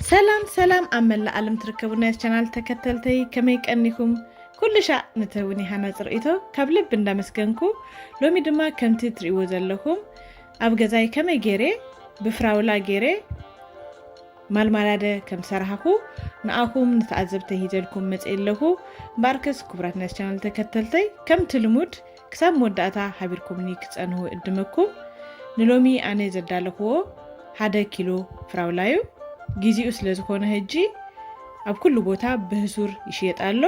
ሰላም ሰላም፣ ኣብ መላእ ዓለም ትርከቡ ናይ ቻናል ተከተልተይ ከመይ ቀኒኹም? ኩሉ ሻዕ ንትህቡኒ ሃናፂ ርእይቶ ካብ ልቢ እንዳመስገንኩ፣ ሎሚ ድማ ከምቲ ትርእይዎ ዘለኹም ኣብ ገዛይ ከመይ ገይረ ብፍራውላ ገይረ ማልማላደ ከም ሰራሕኹ ንኣኹም ንተዓዘብተይ ሂዘልኩም መፅእ ኣለኹ። እምበኣርከስ ክቡራት ናይ ቻናል ተከተልተይ ከምቲ ልሙድ ክሳብ መወዳእታ ሓቢርኩምኒ ክጸንሁ እድመኩም። ንሎሚ ኣነ ዘዳለኽዎ ሓደ ኪሎ ፍራውላ እዩ። ጊዜኡ ስለ ዝኾነ ሕጂ ኣብ ኩሉ ቦታ ብህሱር ይሽየጥ ኣሎ።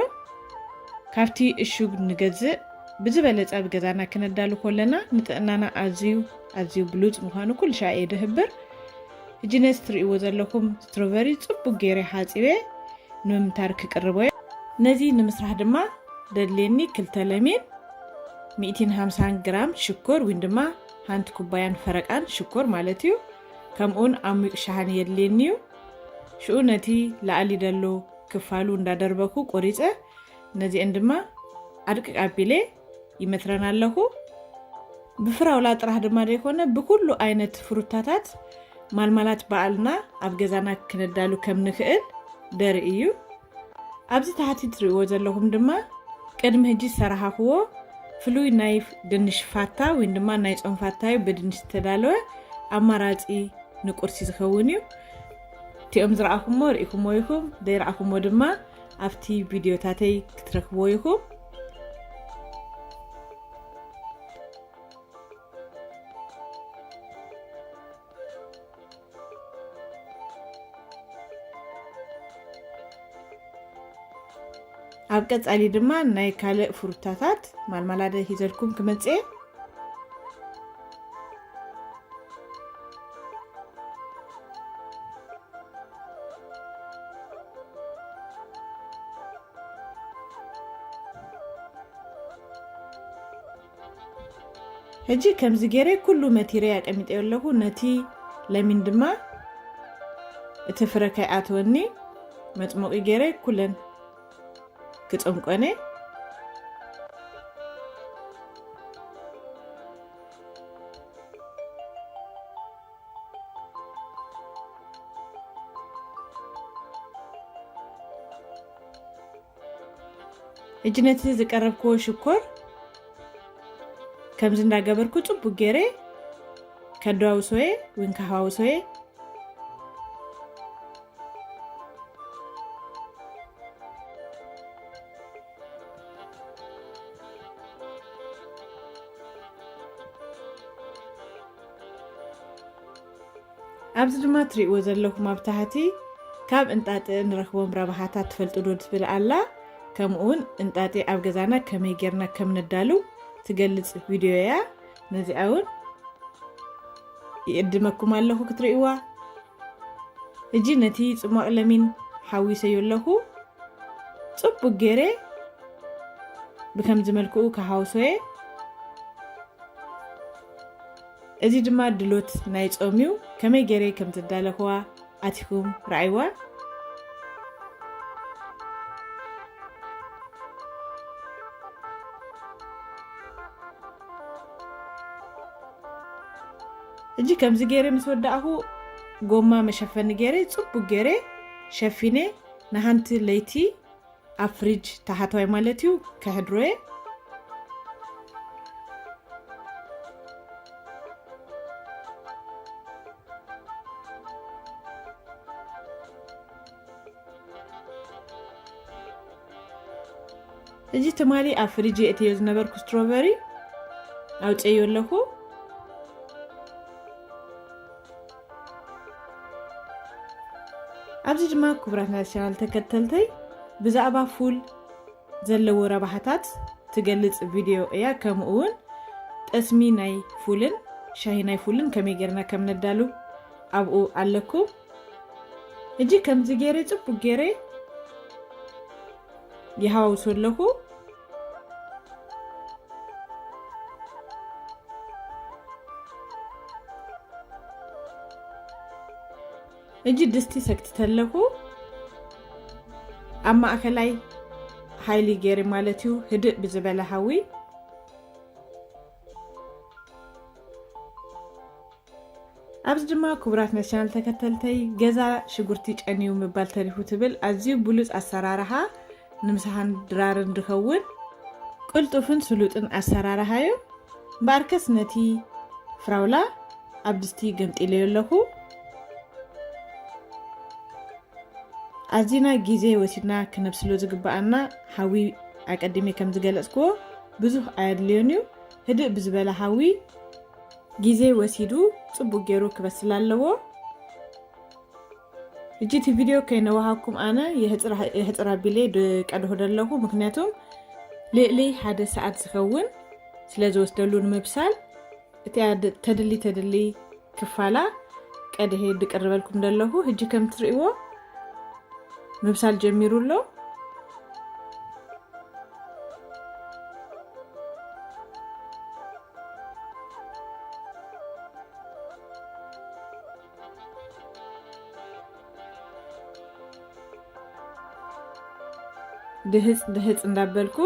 ካብቲ እሹግ ንገዝእ ብዝበለጸ ኣብ ገዛና ክነዳሉ ከለና ንጥዕናና ኣዝዩ ኣዝዩ ብሉጽ ምዃኑ ኩሉ ሻዕ እየ ድህብር። ሕጂ ነዚ ትርእይዎ ዘለኹም ስትሮቨሪ ጽቡቅ ገይረ ሓጺበ ንምምታር ክቅርቦ እየ። ነዚ ንምስራሕ ድማ ደድልየኒ ክልተ ለሚን፣ ሚእትን ሓምሳን ግራም ሽኮር ወይ ድማ ሓንቲ ኩባያን ፈረቃን ሽኮር ማለት እዩ። ከምኡውን ዓሚቕ ሸሓኒ የድልየኒ እዩ። ሽኡ ነቲ ላዕሊ ደሎ ክፋሉ እንዳደርበኩ ቆሪጸ፣ ነዚአን ድማ ኣድቅቅ ኣቢለ ይመትረን ኣለኹ። ብፍራውላ ጥራሕ ድማ ዘይኮነ ብኩሉ ዓይነት ፍሩታታት ማልማላት በዓልና ኣብ ገዛና ክነዳሉ ከም ንኽእል ደርኢ እዩ። ኣብዚ ታሕቲ ትርእይዎ ዘለኹም ድማ ቅድሚ ሕጂ ዝሰራሓኽዎ ፍሉይ ናይ ድንሽ ፋታ ወይ ድማ ናይ ጾም ፋታ እዩ። ብድንሽ ዝተዳለወ ኣማራጺ ንቁርሲ ዝኸውን እዩ። እቲኦም ዝረኣኹሞ ርኢኹሞ ኢኹም፣ ዘይረኣኹሞ ድማ ኣብቲ ቪድዮታተይ ክትረኽብዎ ኢኹም። ኣብ ቀጻሊ ድማ ናይ ካልእ ፍሩታታት ማልማላደ ሂዘልኩም ክመጽእ እየ። ሕጂ ከምዚ ገይረ ኩሉ መቲረ ኣቀሚጠዮ ኣለኹ። ነቲ ለሚን ድማ እቲ ፍረ ከይኣተወኒ መጽሞቂ ገይረ ኩለን ክጸምቆን እየ። ሕጂ ነቲ ዝቀረብክዎ ሽኮር ከምዚ እንዳገበርኩ ጽቡቅ ገይረ ከደዋውሶየ ወይ ከሃዋውሶየ። ኣብዚ ድማ ትርእይዎ ዘለኹም ኣብ ታሕቲ ካብ እንጣጢዕ ንረኽቦም ረብሓታት ትፈልጡ ዶ ትብል ኣላ። ከምኡውን እንጣጢዕ ኣብ ገዛና ከመይ ጌርና ከም ነዳሉ ትገልጽ ቪድዮ እያ። ነዚኣ እውን ይእድመኩም ኣለኹ ክትርእይዋ። ሕጂ ነቲ ጽሟቕ ለሚን ሓዊሰዮ ኣለኹ። ጽቡቅ ገይረ ብከምዚ መልክኡ ክሃውሶ እየ። እዚ ድማ ድሎት ናይ ጾም እዩ። ከመይ ገይረ ከም ዘዳለኽዋ ኣቲኹም ረኣይዋ። ሕጂ ከምዚ ገይረ ምስ ወዳእኹ፣ ጎማ መሸፈኒ ገይረ፣ ጽቡቅ ገይረ ሸፊነ፣ ንሓንቲ ለይቲ ኣብ ፍሪጅ ታሕተዋይ ማለት እዩ፣ ከሕድሮ እየ። እዚ ትማሊ ኣብ ፍሪጅ የእተዮ ዝነበርኩ ስትሮበሪ ኣውፅእዮ ኣለኹ። ኣብዚ ድማ ክቡራት ናይ ቻናል ተከተልተይ ብዛዕባ ፉል ዘለዎ ረብሓታት ትገልጽ ቪድዮ እያ። ከምኡ እውን ጠስሚ ናይ ፉልን ሻሂ ናይ ፉልን ከመይ ጌርና ከም ነዳሉ ኣብኡ ኣለኩም። ሕጂ ከምዚ ገይረ ጽቡቅ ገይረ ይሃዋውሶ ኣለኹ። ሕጂ ድስቲ ሰክትተ ኣለኹ። ኣብ ማእከላይ ሓይሊ ገይረ ማለት እዩ፣ ህድእ ብዝበለ ሓዊ። ኣብዚ ድማ ክቡራት ናይ ቻናል ተከተልተይ፣ ገዛ ሽጉርቲ ጨንዩ ምባል ተሪፉ ትብል ኣዝዩ ብሉጽ ኣሰራርሓ ንምሳሓን ድራርን ድኸውን ቅልጡፍን ስሉጥን ኣሰራርሓ እዩ። እምበኣርከስ ነቲ ፍራውላ ኣብ ድስቲ ገምጢለዮ ኣለኹ። ኣዚና ግዜ ወሲድና ክነብስሎ ዝግብኣና ሓዊ ኣቀዲመ ከም ዝገለጽክዎ ብዙሕ ኣየድልዮን እዩ። ህድእ ብዝበለ ሓዊ ግዜ ወሲዱ ጽቡቅ ገይሩ ክበስል ኣለዎ። ሕጂ እቲ ቪድዮ ከይነዋሃኩም ኣነ የሕጽር ኣቢለ ድቀድሆ ደለኹ፣ ምክንያቱም ልዕሊ ሓደ ሰዓት ዝኸውን ስለ ዝወስደሉ ንምብሳል። እቲኣ ድ-፣ ተድሊ ተድሊ ክፋላ ቀድሄ ድቅርበልኩም ደለኹ። ሕጂ ከም ትርእይዎ ምብሳል ጀሚሩ ኣሎ። ድህጽ ድህጽ እንዳበልኩ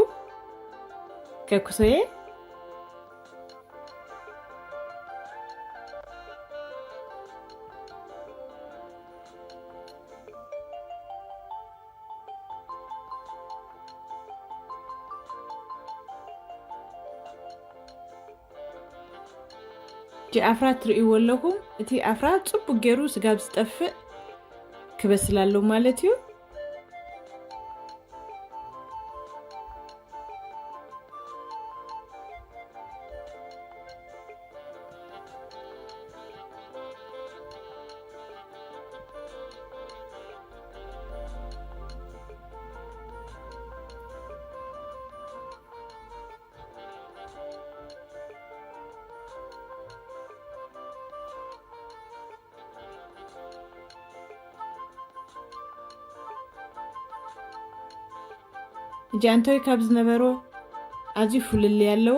ከኩሶየ። እቲ ኣፍራ ትርእይዎ ኣለኹም፣ እቲ ኣፍራ ጽቡቅ ገይሩ ስጋብ ዝጠፍእ ክበስል ኣሎ ማለት እዩ። ሕጂ ኣንቶይ ካብ ዝነበሮ ኣዝዩ ፍልልይ ኣለዎ።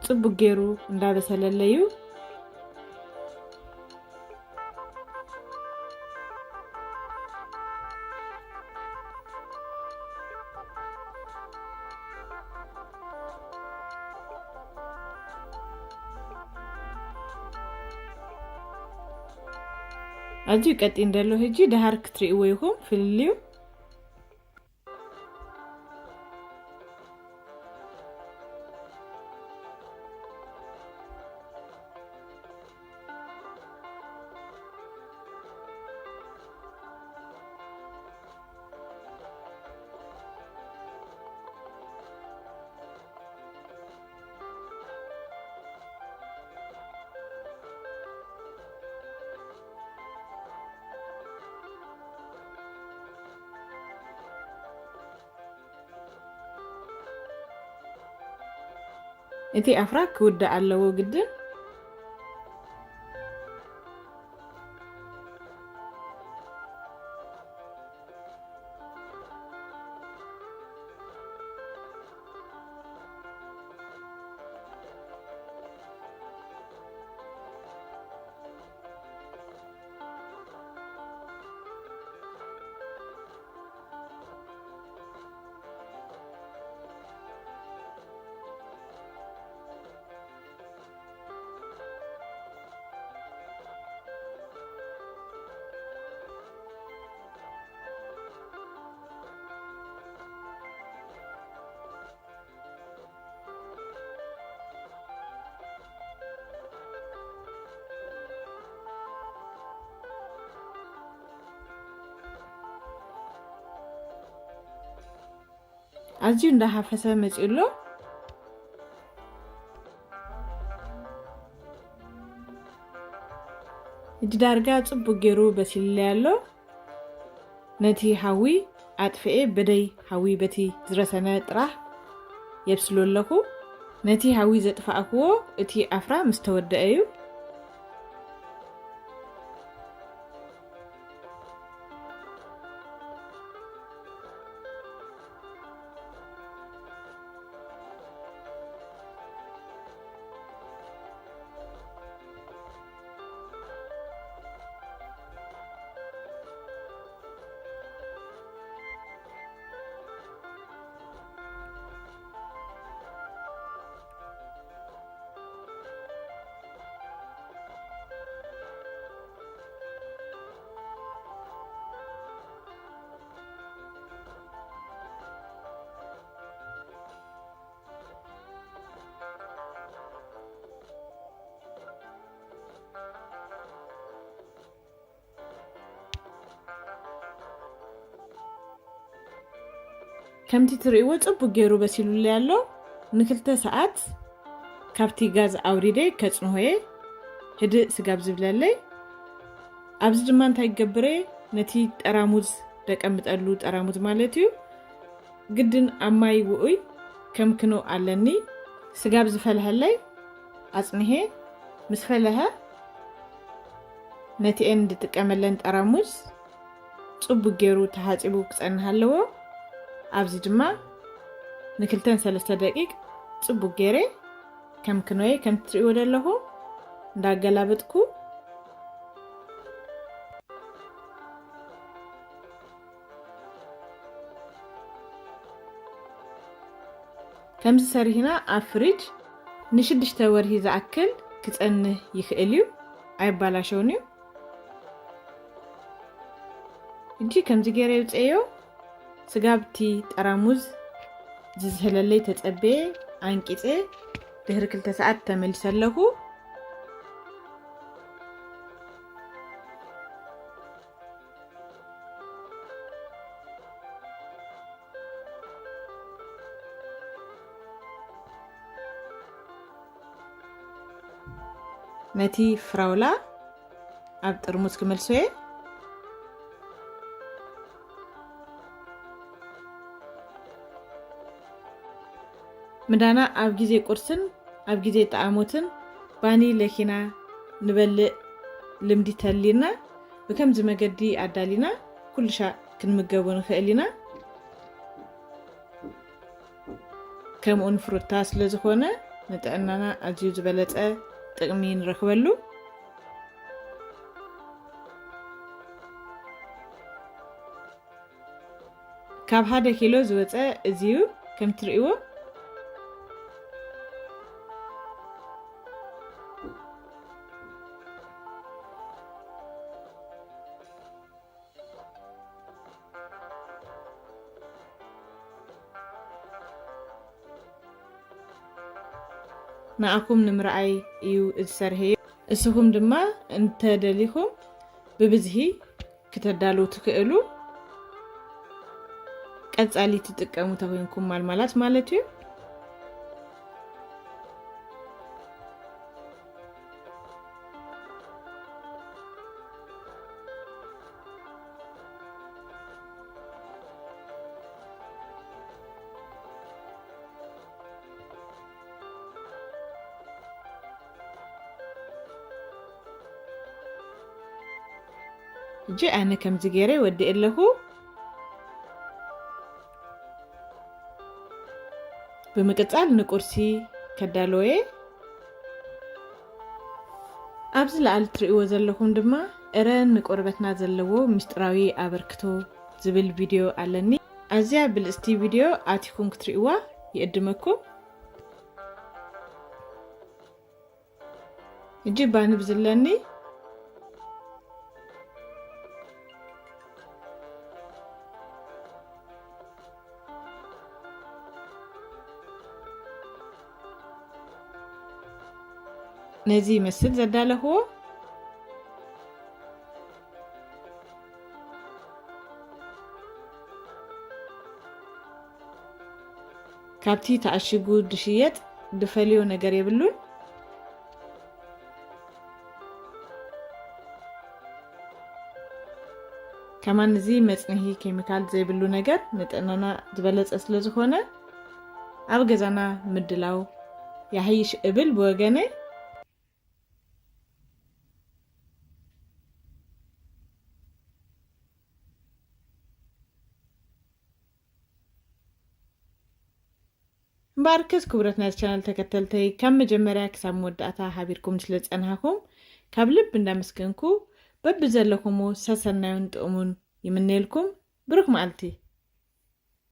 ጽቡቅ ገይሩ እንዳበሰለለይ እዩ። ኣዝዩ ቀጢን ደሎ ሕጂ ድሃር ክትርእይዎ ኢኹም ፍልልዩ። እቲ ኣፍራ ክውዳእ ኣለዎ ግድን። ኣዝዩ እንዳሃፈሰ መጺኡ ኣሎ። ሕጂ ዳርጋ ጽቡቅ ገይሩ በሲልለይ ኣሎ። ነቲ ሓዊ ኣጥፍኤ በደይ ሓዊ በቲ ዝረሰነ ጥራሕ የብስሎ ኣለኹ። ነቲ ሓዊ ዘጥፋእክዎ እቲ ኣፍራ ምስ ተወደአ እዩ። ከምቲ ትርእይዎ ጽቡቅ ገይሩ በሲሉለይ ኣሎ። ንክልተ ሰዓት ካብቲ ጋዝ ኣውሪደ ከጽንሆ እየ። ህድእ ስጋብ ዝብለለይ። ኣብዚ ድማ እንታይ ክገብር እየ? ነቲ ጠራሙዝ ደቀምጠሉ፣ ጠራሙዝ ማለት እዩ። ግድን ኣብ ማይ ውኡይ ከምክኖ ኣለኒ። ስጋብ ዝፈልሐለይ ኣጽንሄ። ምስ ፈለሐ ነቲኤን ዝጥቀመለን ጠራሙዝ ጽቡቅ ገይሩ ተሓጺቡ ክጸንህ ኣለዎ። ኣብዚ ድማ ንክልተን ሰለስተ ደቂቅ ጽቡቅ ገይረ ከም ክኖየ ከም ትርእይዎ ዘለኹም እንዳገላበጥኩ ከምዚ ሰሪህና ኣብ ፍሪጅ ንሽዱሽተ ወርሂ ዝኣክል ክጸንህ ይኽእል እዩ። ኣይባላሸውን እዩ። እጂ ከምዚ ገይረ ይውፅኤዮ። ስጋብቲ ጠራሙዝ ዝዝህለለይ ተጸቤ ኣንቂጸ ድሕሪ ክልተ ሰዓት ተመሊሰ ኣለኹ። ነቲ ፍራውላ ኣብ ጥርሙዝ ክመልሶ እየ። ምዳና ኣብ ግዜ ቁርስን ኣብ ግዜ ጠኣሞትን ባኒ ለኪና ንበልእ ልምዲ ተሊና፣ ብከምዚ መገዲ ኣዳሊና ኩልሻ ክንምገቦ ንኽእል ኢና። ከምኡን ፍሩታ ስለ ዝኾነ ንጥዕናና ኣዝዩ ዝበለጸ ጥቕሚ ንረኽበሉ። ካብ ሓደ ኪሎ ዝወጸ እዚ እዩ። ከም ትርእይዎ ንኣኹም ንምርኣይ እዩ እዚ ሰርሔዮ። እስኹም ድማ እንተደሊኹም ብብዝሂ ክተዳልዉ ትኽእሉ። ቀጻሊ ትጥቀሙ ተኾይንኩም ማልማላት ማለት እዩ። እጂ ኣነ ከምዚ ገይረ ወዲእ ኣለኹ። ብምቅጻል ንቁርሲ ከዳልወየ። ኣብዚ ላዕሊ ትርእይዎ ዘለኹም ድማ እረ ንቆርበትና ዘለዎ ምስጢራዊ ኣበርክቶ ዝብል ቪድዮ ኣለኒ። ኣዝያ ብልጽቲ ቪድዮ ኣቲኩም ክትርእይዋ ይእድመኩም። እጂ ባንብ ዝለኒ ነዚ ይመስል ዘዳለኽዎ። ካብቲ ተዓሺጉ ድሽየጥ ድፈልዮ ነገር የብሉን። ከማን እዚ መጽንሒ ኬሚካል ዘይብሉ ነገር ንጥዕናና ዝበለጸ ስለ ዝኾነ ኣብ ገዛና ምድላው ያሕይሽ እብል ብወገነይ። እምበኣርከስ ክቡራት ናይዚ ቻነል ተከተልተይ ካብ መጀመርያ ክሳብ መወዳእታ ሓቢርኩም ስለ ዝጸናሕኩም ካብ ልብ እንዳመስገንኩ በብዘለኹሞ ሰሰናዩን ጥዑሙን ይምነየልኩም። ብሩክ መዓልቲ።